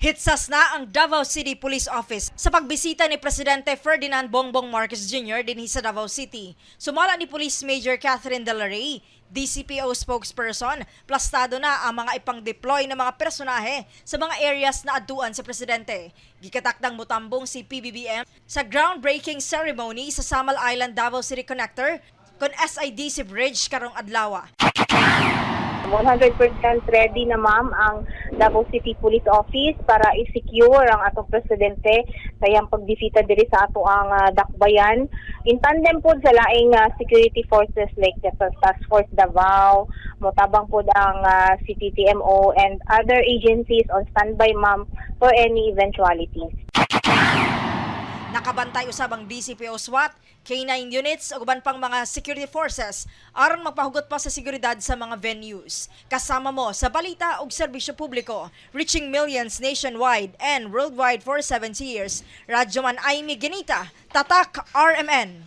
Hitsas na ang Davao City Police Office sa pagbisita ni Presidente Ferdinand Bongbong Marcos Jr. dinhi sa Davao City. Sumala ni Police Major Catherine Dela Rey, DCPO spokesperson, plastado na ang mga ipang-deploy na mga personahe sa mga areas na adtuan sa presidente. Gikatakdang mutambong si PBBM sa groundbreaking ceremony sa Samal Island Davao City Connector kon SIDC Bridge karong adlaw. 100% ready na, ma'am, ang Davao City Police Office para i-secure ang atong presidente sa iyang pagbisita diri sa ato ang dakbayan. In tandem pod sa laing security forces like the Task Force Davao, motabang pod ang CTTMO and other agencies on standby, ma'am, for any eventualities. Nakabantay usab ang DCPO SWAT, K9 units ug uban pang mga security forces aron magpahugot pa sa seguridad sa mga venues. Kasama mo sa balita ug serbisyo publiko, reaching millions nationwide and worldwide for 70 years. Radyoman Aimee Genita, Tatak RMN.